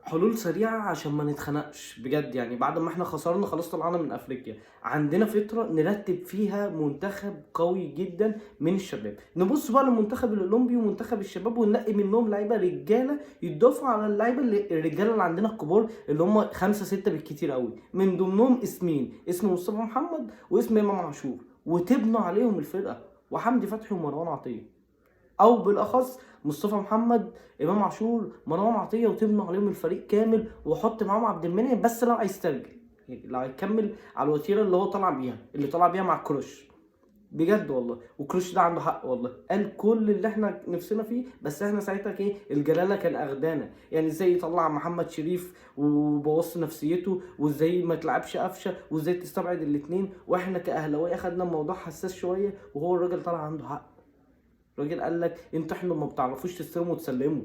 حلول سريعة عشان ما نتخنقش بجد. يعني بعد ما احنا خسرنا خلاص طلعنا من افريقيا، عندنا فترة نرتب فيها منتخب قوي جدا من الشباب. نبص بقى للمنتخب الاولمبي ومنتخب الشباب وننقي منهم لعيبة رجالة يضافوا على اللعيبة اللي الرجالة اللي عندنا الكبار اللي هم خمسة ستة بالكتير قوي، من ضمنهم اسمين، اسم مصطفى محمد واسم امام عاشور، وتبنوا عليهم الفرقة، وحمدي فتحي ومروان عطية، او بالاخص مصطفى محمد، امام عاشور، مروان عطيه، وتبنوا عليهم الفريق كامل، وحط معاهم عبد المنعم بس لو هيسترجل، يعني لو هيكمل على الوتيره اللي هو طالع بيها، اللي طالع بيها مع كروش. بجد والله، وكروش ده عنده حق والله، قال كل اللي احنا نفسنا فيه، بس احنا ساعتها ايه الجلاله كان اخدانا. يعني ازاي يطلع محمد شريف وبوظ نفسيته، وازاي ما تلعبش قفشه، وازاي تستبعد الاثنين، واحنا كاهلاويه اخدنا الموضوع حساس شوية، وهو الراجل طلع عنده حق. الراجل قال لك انتوا احنا ما بتعرفوش تستلموا وتسلموا.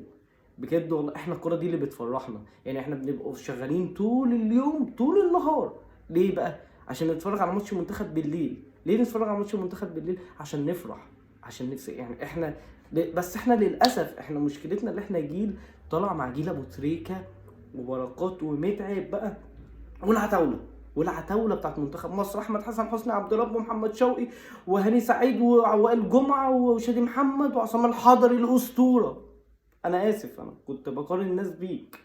بجد والله احنا الكرة دي اللي بتفرحنا، يعني احنا بنبقوا شغالين طول اليوم طول النهار، ليه بقى؟ عشان نتفرج على ماتش المنتخب بالليل. ليه نتفرج على ماتش المنتخب بالليل؟ عشان نفرح، عشان نفسي يعني احنا، بس احنا للاسف احنا مشكلتنا اللي احنا جيل طلع مع جيل ابو تريكة وبركات ومتعب بقى والعتاوله، والعتاوله بتاعت منتخب مصر، احمد حسن حسني، عبد رب، ومحمد شوقي، وهاني سعيد، ووائل جمعه، وشادي محمد، وعصام الحضري الاسطورة. انا اسف انا كنت بقارن الناس بيك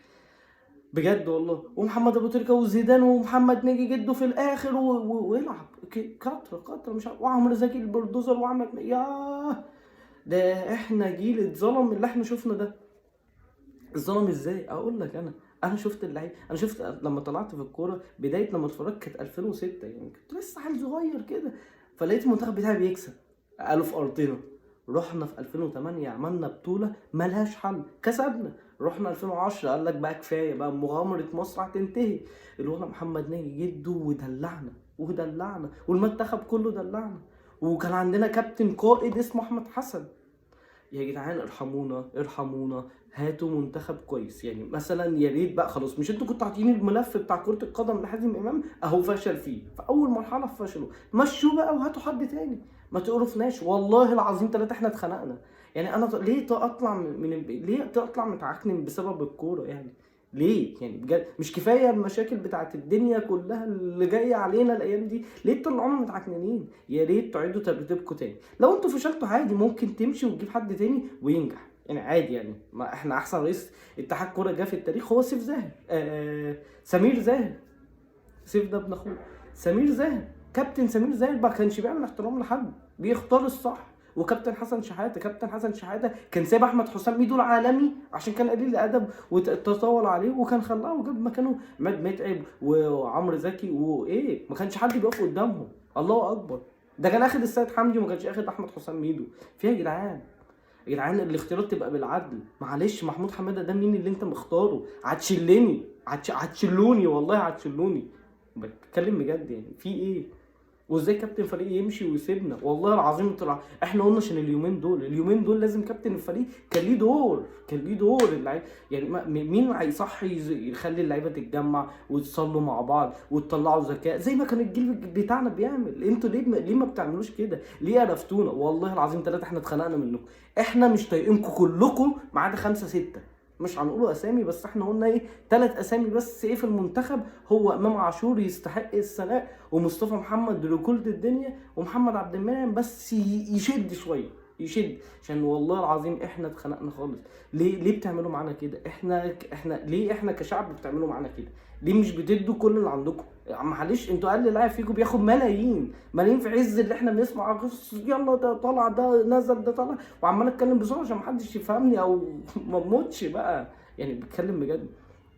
بجد والله، ومحمد ابو تريكه وزيدان ومحمد ناجي جده في الاخر ويلعب كتره كتره مش عارف، وعمرو زكي البلدوزر، وعمل ياه ده احنا جيل اتظلم اللي احنا شفنا ده. اتظلم ازاي؟ اقول لك انا شفت اللعيب، انا شفت لما طلعت في الكورة بداية لما اتفرجت كانت 2006، يعني كنت لسه عيل صغير كده، فلقيت المنتخب بتاعي بيكسب، قالوا في ارضنا. رحنا في 2008 عملنا بطوله ملهاش حل، كسبنا. رحنا 2010 قال لك بقى كفاية بقى، مغامرة مصر هتنتهي. الولد محمد ناجي جده ودلعنا ودلعنا، والمنتخب كله دلعنا، وكان عندنا كابتن قائد اسمه احمد حسن. يا جدعان ارحمونا ارحمونا، هاتوا منتخب كويس. يعني مثلا يا ريت بقى خلاص، مش انتوا كنتوا عاطيين الملف بتاع كرة القدم لحازم امام؟ اهو فشل فيه في اول مرحلة، فشلوا، مشوا بقى وهاتوا حد تاني، ما تقرفناش والله العظيم ثلاثة احنا اتخنقنا. يعني انا ليه اطلع من ليه اطلع متعكنن بسبب الكورة؟ يعني ليه؟ يعني بجد مش كفاية المشاكل بتاعت الدنيا كلها اللي جاية علينا الايام دي؟ ليه تطلعونا متعكننين؟ يا ريت تعيدوا ترتيبكم تاني. لو انتوا فشلتوا عادي ممكن تمشي وتجيب حد تاني وينجح، يعني عادي. يعني ما احنا احسن رئيس اتحاد كورة جه في التاريخ هو سيف زاهر، سمير زاهر، سيف ده ابن اخوه سمير زاهر. كابتن سمير زاهر ما كانش بيعمل احترام لحد، بيختار الصح. وكابتن حسن شحاته، كابتن حسن شحاته كان سايب احمد حسام ميدو العالمي عشان كان قليل الادب وتطاول عليه، وكان خلاه وجاب مكانه عماد متعب وعمرو زكي وايه، ما كانش حد بيقف قدامهم. الله اكبر، ده كان اخد السيد حمدي وما كانش اخد احمد حسام ميدو. فيها يا جدعان، يا جدعان الاختيارات تبقى بالعدل. معلش محمود حمادة ده مين اللي انت مختاره؟ هتشلني، هتشلوني والله هتشلوني، بتكلم بجد. يعني في ايه؟ وازاي كابتن فريق يمشي ويسيبنا؟ والله العظيم طلع احنا قلنا عشان اليومين دول، اليومين دول لازم كابتن الفريق كان ليه دور، كان ليه دور اللعيب. يعني مين هيصحي يخلي اللعيبة تتجمع وتصلوا مع بعض وتطلعوا ذكاء زي ما كان الجيل بتاعنا بيعمل؟ انتوا ليه ما بتعملوش كده؟ ليه قرفتونا؟ والله العظيم ثلاثة احنا اتخنقنا منكم، احنا مش طايقينكم كلكم ما عدا 5 6، مش هنقولوا اسامي، بس احنا قلنا ايه 3 اسامي بس ايه في المنتخب، هو امام عاشور يستحق الثناء، ومصطفى محمد ركولة الدنيا، ومحمد عبد المنعم بس يشد شوية، يشد، عشان والله العظيم احنا اتخنقنا خالص. ليه بتعملوا معانا كده؟ احنا ليه احنا كشعب بتعملوا معانا كده؟ ليه مش بتدوا كل اللي عندكم؟ معلش انتوا اقل لاعب فيكم بياخد ملايين ملايين في عز اللي احنا بنسمع قصص يلا ده طلع ده نزل ده طلع، وعمال اتكلم بسرعة عشان محدش يفهمني او ما اموتش بقى. يعني بتكلم بجد،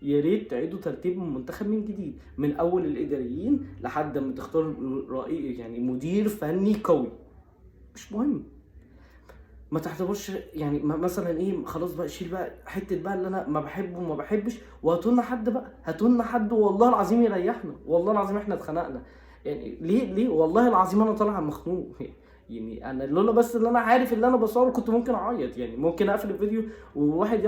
يا ريت تعيدوا ترتيب المنتخب من جديد، من اول الاداريين لحد ما تختار رئيس، يعني مدير فني قوي. مش مهم ما تعتبرش يعني مثلا ايه، خلاص بقى شيل بقى حتة بقى اللي انا ما بحبه وما بحبش، وهاتولنا حد بقى، هاتولنا حد والله العظيم يريحنا. والله العظيم احنا اتخنقنا. يعني ليه والله العظيم انا طالع مخنوق. يعني انا لولا بس اللي انا عارف اللي انا بصورة كنت ممكن اعيط، يعني ممكن اقفل الفيديو وواحد